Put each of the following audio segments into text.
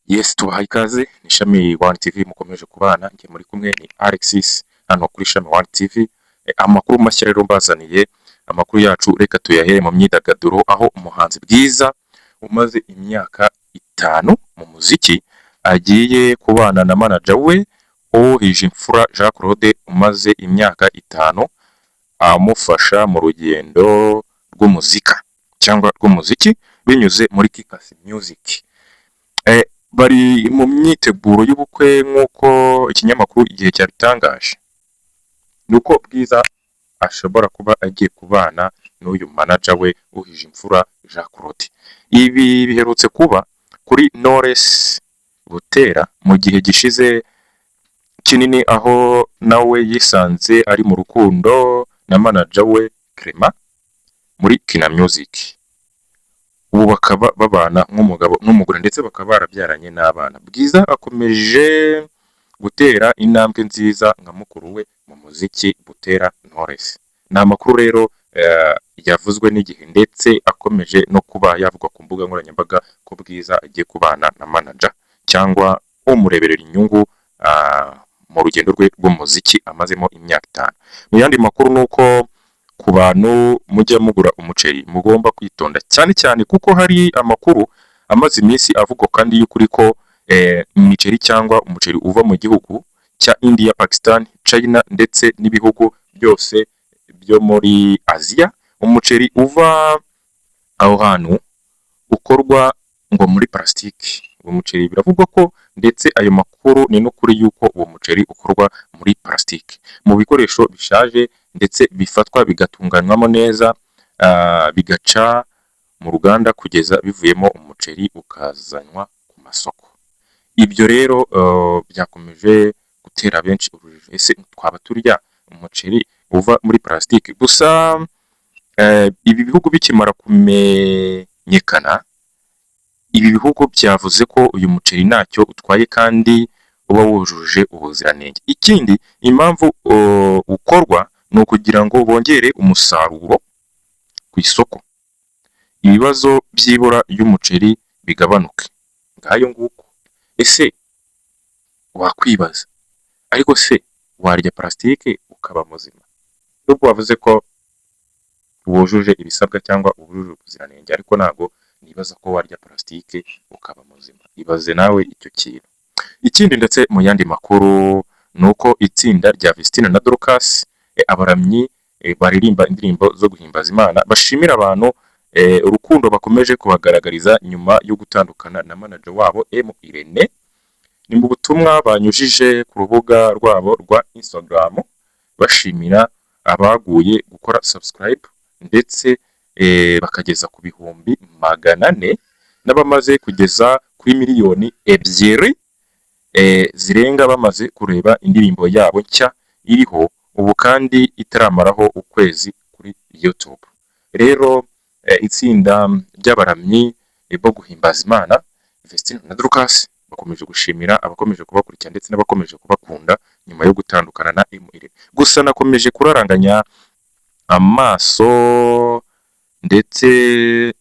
Yes, tubahaye ikaze, ni Ishami One TV mukomeje kubana, njye muri kumwe ni Alexis hano kuri Ishami One TV. Amakuru mashya rero mbazaniye, amakuru yacu reka tuyahere mu myidagaduro, aho umuhanzi Bwiza umaze imyaka 5 mu muziki agiye kubana na manager we Uwuhije Jean Claude umaze imyaka 5 amufasha mu rugendo rw'umuzika cyangwa rw'umuziki binyuze muri Kikac Music. Bari mu myiteguro y'ubukwe nk'uko ikinyamakuru Igihe cyabitangaje. Ni uko Bwiza ashobora kuba agiye kubana n'uyu manager we Uhijimfura Jean Claude. Ibi biherutse kuba kuri Knowless Butera mu gihe gishize kinini, aho nawe yisanze ari mu rukundo na manager we Clement muri Kina Music. Ubu bakaba babana nk'umugabo n'umugore ndetse bakaba barabyaranye n'abana. Bwiza akomeje gutera intambwe nziza nka mukuru we mu muziki Butera Knowless. Ni amakuru rero yavuzwe n'Igihe ndetse akomeje no kuba yavugwa ku mbuga nkoranyambaga ko Bwiza agiye kubana na manager cyangwa umureberera inyungu mu rugendo rwe rw'umuziki amazemo imyaka 5. Mu yandi makuru ni uko ku bantu mujya mugura umuceri mugomba kwitonda cyane cyane, kuko hari amakuru amaze iminsi avugwa kandi y'ukuri ko imiceri cyangwa umuceri uva mu gihugu cya India, Pakistan, China ndetse n'ibihugu byose byo muri Aziya, umuceri uva aho hantu ukorwa ngo muri plastique. Uwo muceri biravugwa ko, ndetse ayo makuru ni n'ukuri, yuko uwo muceri ukorwa muri plastique, mu bikoresho bishaje, ndetse bifatwa bigatunganywamo neza, bigaca mu ruganda kugeza bivuyemo umuceri ukazanwa ku masoko. Ibyo rero byakomeje gutera benshi urujijo. Ese twaba turya umuceri uva muri plastique? Gusa ibi bihugu bikimara kumenyekana, ibi bihugu byavuze ko uyu muceri ntacyo utwaye kandi uba wujuje ubuziranenge. Ikindi, impamvu ukorwa ni ukugira ngo bongere umusaruro ku isoko, ibibazo by'ibura ry'umuceri bigabanuke. Ngayo nguko. Ese wakwibaza, ariko se warya plastique ukaba muzima? Nubwo wavuze ko wujuje ibisabwa cyangwa wujuje ubuziranenge, ariko ntabwo nibaza ko warya plastique ukaba muzima. Ibaze nawe icyo kintu. Ikindi ndetse mu yandi makuru ni uko itsinda rya Vestine na Dorcas, abaramyi baririmba indirimbo zo guhimbaza Imana, bashimira abantu urukundo bakomeje kubagaragariza nyuma yo gutandukana na manager wabo M Irene. Ni mu butumwa banyujije ku rubuga rwabo rwa Instagram, bashimira abaguye gukora subscribe ndetse bakageza ku 400,000 n'abamaze kugeza kuri miliyoni 2 zirenga bamaze kureba indirimbo yabo nshya iriho ubu kandi itaramaraho ukwezi kuri YouTube. Rero itsinda ry'abaramyi bo guhimbaza Imana Vestine na Dorcas bakomeje gushimira abakomeje kubakurikira ndetse n'abakomeje kubakunda nyuma yo gutandukana na M Irene. Gusa nakomeje kuraranganya amaso ndetse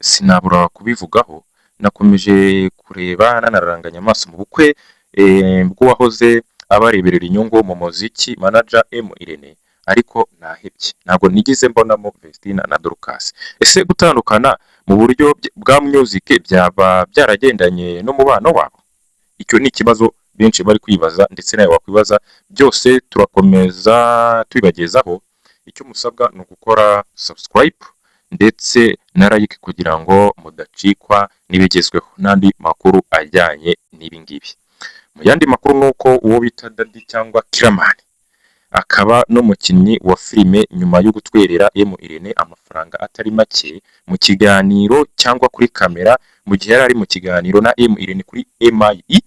sinabura kubivugaho. Nakomeje kureba nanaranganya amaso mu bukwe bw'uwahoze abareberera inyungu mu muziki, manager M Irene, ariko nahebye, ntabwo nigeze mbonamo Vestine na Dorcas. Ese gutandukana mu buryo bwa music byaba byaragendanye n'umubano wabo? Icyo ni ikibazo benshi bari kwibaza, ndetse nawe wakwibaza. Byose turakomeza tubibagezaho. Icyo musabwa ni ugukora subscribe ndetse na like kugira ngo mudacikwa n'ibigezweho n'andi makuru ajyanye n'ibi ngibi. Mu yandi makuru ni uko uwo bita Dadi cyangwa Killaman, akaba n'umukinnyi wa filime, nyuma yo gutwerera M Irene amafaranga atari make mu kiganiro cyangwa kuri kamera, mu gihe yari ari mu kiganiro na M Irene kuri MIE,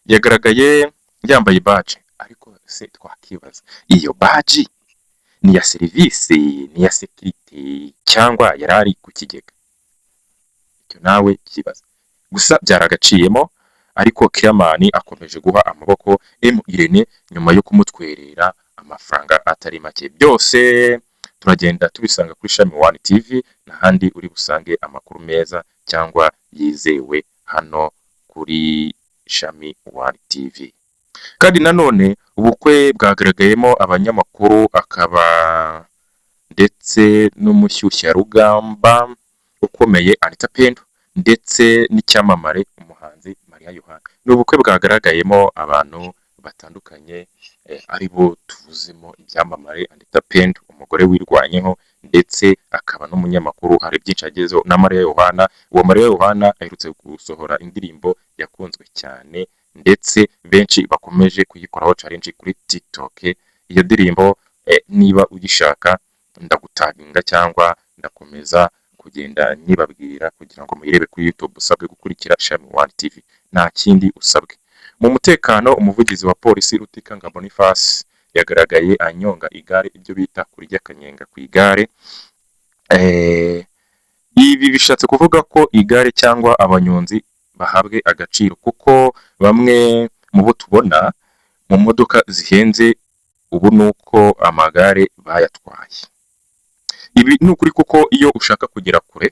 yagaragaye yambaye badge. Ariko se twakibaza, iyo badge ni iya serivisi, ni iya sécurité, cyangwa yari ari ku kigega? Icyo nawe kibaza. Gusa byaragaciyemo, ariko Killaman akomeje guha amaboko M Irene nyuma yo kumutwerera amafaranga atari make. Byose turagenda tubisanga kuri Shami One TV n'ahandi uri busange amakuru meza cyangwa yizewe hano kuri Shami One TV. Kandi nanone ubukwe bwagaragayemo abanyamakuru, akaba ndetse n'umushyushyarugamba ukomeye Anita Pendo, ndetse n'icyamamare umuhanzi Mariya Yohana. Ni ubukwe bwagaragayemo abantu batandukanye, ari bo tuvuzemo ibyamamare: Anita Pendo, umugore wirwanyeho ndetse akaba n'umunyamakuru, hari byinshi agezeho, na Mariya Yohana. Uwo Mariya Yohana aherutse gusohora indirimbo yakunzwe cyane, ndetse benshi bakomeje kuyikoraho challenge kuri TikTok. Iyo ndirimbo, niba uyishaka ndagutaginga cyangwa ndakomeza kugenda nyibabwira kugira ngo muyirebe kuri YouTube. Usabwe gukurikira Shami One TV, nta kindi usabwe. Mu mutekano, umuvugizi wa polisi Rutikanga Boniface yagaragaye anyonga igare, ibyo bita kurya akanyenga ku igare. Ibi bishatse kuvuga ko igare cyangwa abanyonzi bahabwe agaciro, kuko bamwe mu bo tubona mu modoka zihenze ubu ni uko amagare bayatwaye. Ibi ni ukuri, kuko iyo ushaka kugera kure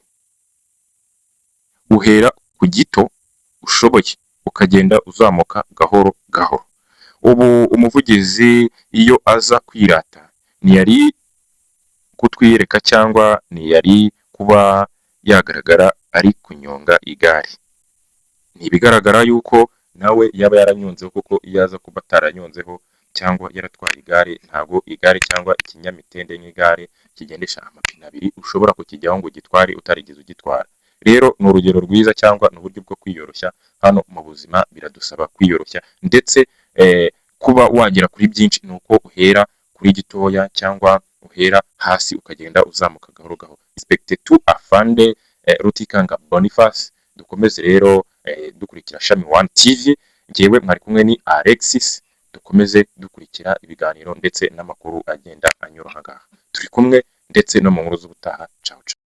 uhera ku gito ushoboye, ukagenda uzamuka gahoro gahoro. Ubu umuvugizi iyo aza kwirata ntiyari kutwiyereka cyangwa ntiyari kuba yagaragara ari kunyonga igare. Ni ibigaragara yuko nawe yaba yaranyonzeho, kuko iyo aza kuba ataranyonzeho cyangwa yaratwaye igare, ntabwo igare cyangwa ikinyamitende nk'igare kigendesha amapine abiri ushobora kukijyaho ngo ugitware utarigeze ugitwara. Rero ni urugero rwiza cyangwa ni uburyo bwo kwiyoroshya. Hano mu buzima biradusaba kwiyoroshya, ndetse kuba wagera kuri byinshi ni uko uhera kuri gitoya cyangwa uhera hasi ukagenda uzamuka gahoro gahoro. Respect to Afande Rutikanga Boniface. Dukomeze rero dukurikira Shami One TV. Njyewe mwari kumwe ni Alexis. Dukomeze dukurikira ibiganiro ndetse n'amakuru agenda anyura aha ngaha. Turi kumwe ndetse no mu nkuru z'ubutaha. Ciao ciao.